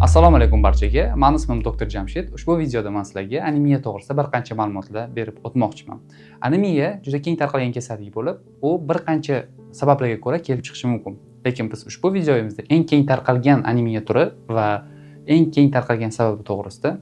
Assalomu alaykum barchaga. Mani ismim doktor Jamshid. Ushbu videoda men sizlarga anemiya to'g'risida bir qancha ma'lumotlar berib o'tmoqchiman. Anemiya juda keng tarqalgan kasallik bo'lib, u bir qancha sabablarga ko'ra kelib chiqishi mumkin. Lekin biz ushbu videomizda eng keng tarqalgan anemiya turi va eng keng tarqalgan sababi to'g'risida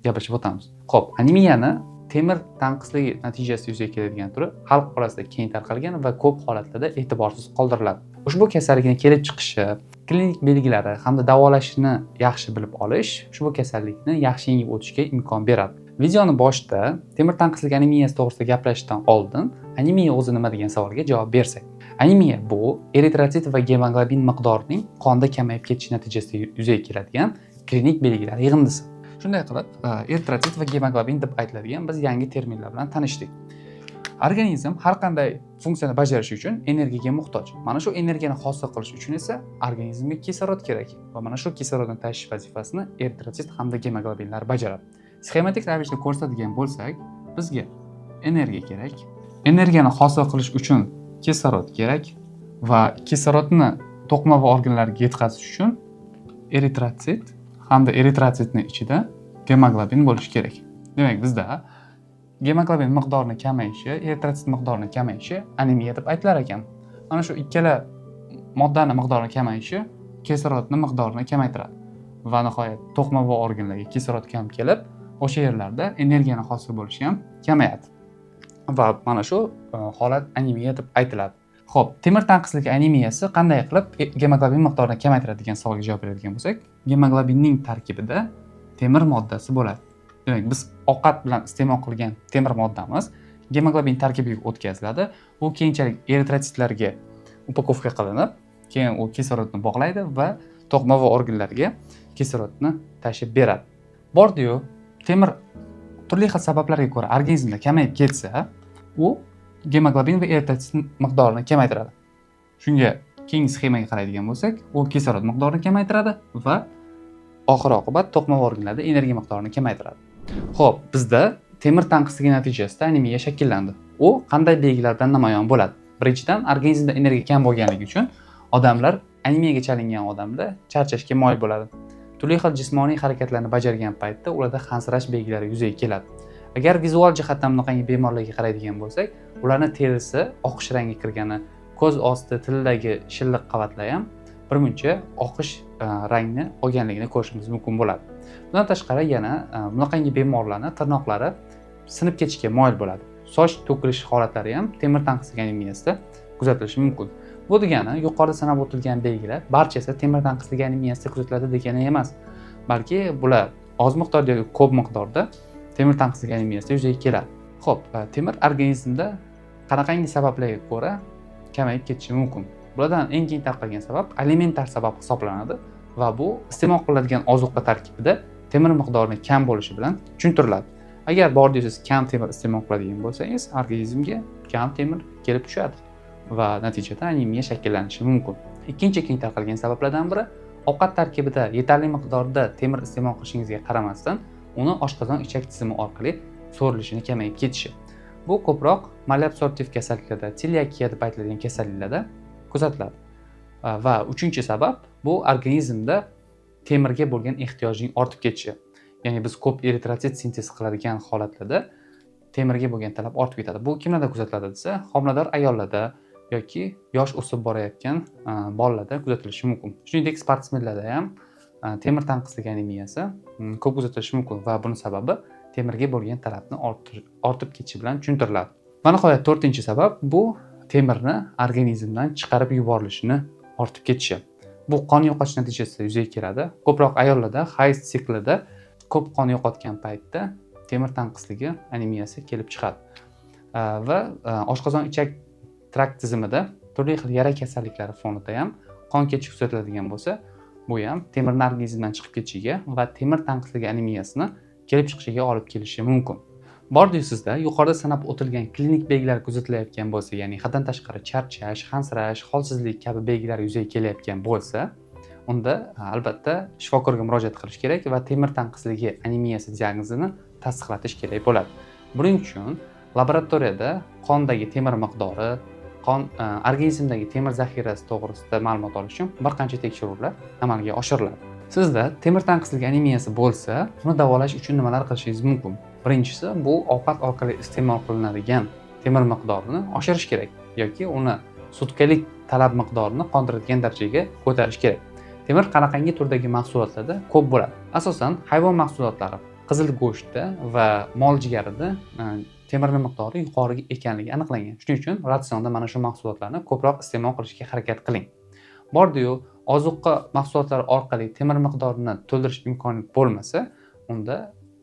gaplashib o'tamiz. Xo'p, anemiyani temir tanqisligi natijasida yuzaga keladigan turi xalq orasida keng tarqalgan va ko'p holatlarda e'tiborsiz qoldiriladi. Ushbu kasallikni kelib chiqishi, klinik belgilari hamda davolashni yaxshi bilib olish ushbu kasallikni yaxshi yengib o'tishga imkon beradi. Videoni boshida temir tanqisligi anemiyasi to'g'risida gaplashishdan oldin anemiya o'zi nima degan savolga javob bersak. Anemiya bu eritrotsit va gemoglobin miqdorining qonda kamayib ketishi natijasida yuzaga keladigan klinik belgilar yig'indisi. Shunday qilib, eritrotsit va gemoglobin deb aytiladigan biz yangi terminlar bilan tanishdik. Organizm har qanday funksiyani bajarishi uchun energiyaga muhtoj. Mana shu energiyani hosil qilish uchun esa organizmga kislorod kerak va mana shu kislorodni tashish vazifasini eritrotsit hamda gemoglobinlar bajaradi. Sxematik ravishda ko'rsatadigan bo'lsak, bizga energiya kerak. Energiyani hosil qilish uchun kislorod kerak va kislorodni to'qima va organlarga yetkazish uchun eritrotsit hamda eritrotsitni ichida gemoglobin bo'lishi kerak. Demak, bizda gemoglobin miqdorini kamayishi, eritrotsit miqdorini kamayishi anemiya deb aytilar ekan. Mana shu ikkala moddani miqdorini kamayishi kislorodni miqdorini kamaytiradi. Va nihoyat to'qima va organlarga kislorod kam kelib, o'sha yerlarda energiyani hosil bo'lishi ham kamayadi. Va mana shu holat anemiya deb aytiladi. Xo'p, temir tanqisligi anemiyasi qanday qilib gemoglobin miqdorini kamaytiradi degan savolga javob beradigan bo'lsak, gemoglobinning tarkibida temir moddasi bo'ladi. Demak, biz ovqat bilan iste'mol qilgan temir moddamiz gemoglobin tarkibiga o'tkaziladi. U keyinchalik eritrotsitlarga упаковка qilinib, keyin u kislorodni bog'laydi va to'qima va organlarga kislorodni tashib beradi. Bordiyu temir turli xil sabablarga ko'ra organizmda kamayib ketsa, u gemoglobin va eritrotsit miqdorini kamaytiradi. Shunga keyingi sxemaga qaraydigan bo'lsak, u kislorod miqdorini kamaytiradi va oxir oqibat to'qima va organlarda energiya miqdorini kamaytiradi. Xo'p, bizda temir tanqisligi natijasida anemiya shakllandi. U qanday belgilar bilan namoyon bo'ladi? Birinchidan, organizmda energiya kam bo'lganligi uchun odamlar, anemiyaga chalingan odamlar charchashga moyil bo'ladi. Turli xil jismoniy harakatlarni bajargan paytda ularda hansirash belgilari yuzaga keladi. Agar vizual jihatdan bunaqangi bemorlarga qaraydigan bo'lsak, ularni terisi oqish rangga kirgani, ko'z osti, tilidagi shilliq qavatlar ham birmuncha oqish rangni olganligini ko'rishimiz mumkin bo'ladi. Bundan tashqari yana bunaqangi bemorlarni tirnoqlari sinib ketishga moyil bo'ladi. Soch to'kilish holatlari ham temir tanqisligi anemiyasida kuzatilishi mumkin. Bu degani yuqorida sanab o'tilgan belgilar barchasi temir tanqisligi anemiyasida kuzatiladi degani emas, balki bular oz miqdorda yoki ko'p miqdorda temir tanqisligi anemiyasida yuzaga keladi. Xo'p, temir organizmda qanaqangi sabablarga ko'ra kamayib ketishi mumkin? Bulardan eng keng tarqalgan sabab alimentar sabab hisoblanadi va bu iste'mol qilinadigan ozuqa tarkibida temir miqdorini kam bo'lishi bilan tushuntiriladi. Agar bordiyu siz kam temir iste'mol qiladigan bo'lsangiz, organizmga kam temir kelib tushadi va natijada anemiya shakllanishi mumkin. Ikkinchi keng tarqalgan sabablardan biri ovqat tarkibida yetarli miqdorda temir iste'mol qilishingizga qaramasdan, uni oshqozon ichak tizimi orqali so'rilishini kamayib ketishi. Bu ko'proq malabsorptiv kasalliklarda, seliakiya deb aytiladigan kasalliklarda kuzatiladi. Va uchinchi sabab bu organizmda temirga bo'lgan ehtiyojning ortib ketishi. Ya'ni biz ko'p eritrotsit sintez qiladigan holatlarda temirga bo'lgan talab ortib ketadi. Bu kimlarda kuzatiladi desa, homilador ayollarda yoki yosh o'sib borayotgan bolalarda kuzatilishi mumkin. Shuningdek, sportsmenlarda ham temir tanqisligi anemiyasi ko'p kuzatilishi mumkin va buni sababi temirga bo'lgan talabni ortib ketishi bilan tushuntiriladi. Va nihoyat to'rtinchi sabab bu temirni organizmdan chiqarib yuborilishini ortib ketishi. Bu qon yo'qotish natijasida yuzaga keladi. Ko'proq ayollarda hayz siklida ko'p qon yo'qotgan paytda temir tanqisligi anemiyasi kelib chiqadi. Va oshqozon ichak trakt tizimida turli xil yara kasalliklari fonida ham qon ketishi kuzatiladigan bo'lsa, bu ham temirni organizmdan chiqib ketishiga va temir tanqisligi anemiyasini kelib chiqishiga olib kelishi mumkin. Bordiyu sizda yuqorida sanab o'tilgan klinik belgilar kuzatilayotgan bo'lsa, ya'ni haddan tashqari charchash, hansirash, holsizlik kabi belgilar yuzaga kelayotgan bo'lsa, unda albatta shifokorga murojaat qilish kerak va temir tanqisligi anemiyasi diagnozini tasdiqlatish kerak bo'ladi. Buning uchun laboratoriyada qondagi temir miqdori, qon organizmdagi temir zaxirasi to'g'risida ma'lumot olish uchun bir qancha tekshiruvlar amalga oshiriladi. Sizda temir tanqisligi anemiyasi bo'lsa, uni davolash uchun nimalar qilishingiz mumkin? Birinchisi, bu ovqat orqali iste'mol qilinadigan temir miqdorini oshirish kerak yoki uni sutkalik talab miqdorini qondiradigan darajaga ko'tarish kerak. Temir qanaqangi turdagi mahsulotlarda ko'p bo'ladi? Asosan hayvon mahsulotlari, qizil go'shtda va mol jigarida temirni miqdori yuqori ekanligi aniqlangan. Shuning uchun ratsionda mana shu mahsulotlarni ko'proq iste'mol qilishga harakat qiling. Bordiyu ozuqa mahsulotlari orqali temir miqdorini to'ldirish imkoni bo'lmasa, unda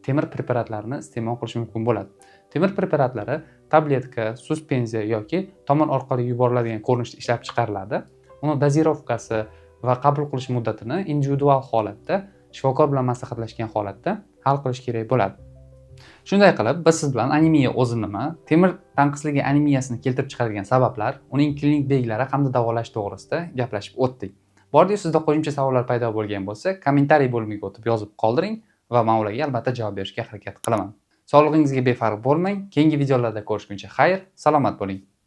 temir preparatlarini iste'mol qilish mumkin bo'ladi. Temir preparatlari tabletka, suspenziya yoki tomir orqali yuboriladigan ko'rinishda ishlab chiqariladi. Uni дозировка si va qabul qilish muddatini individual holatda, shifokor bilan maslahatlashgan holatda hal qilish kerak bo'ladi. Shunday qilib, biz siz bilan anemiya o'zi nima, temir tanqisligi anemiyasini keltirib chiqaradigan sabablar, uning klinik belgilari hamda davolash to'g'risida gaplashib o'tdik. Bordiyu sizda qo'shimcha savollar paydo bo'lgan bo'lsa, kommentariy bo'limiga o'tib yozib qoldiring va men ularga albatta javob berishga harakat qilaman. Sog'lig'ingizga befarq bo'lmang. Keyingi videolarda ko'rishguncha xayr, salomat bo'ling.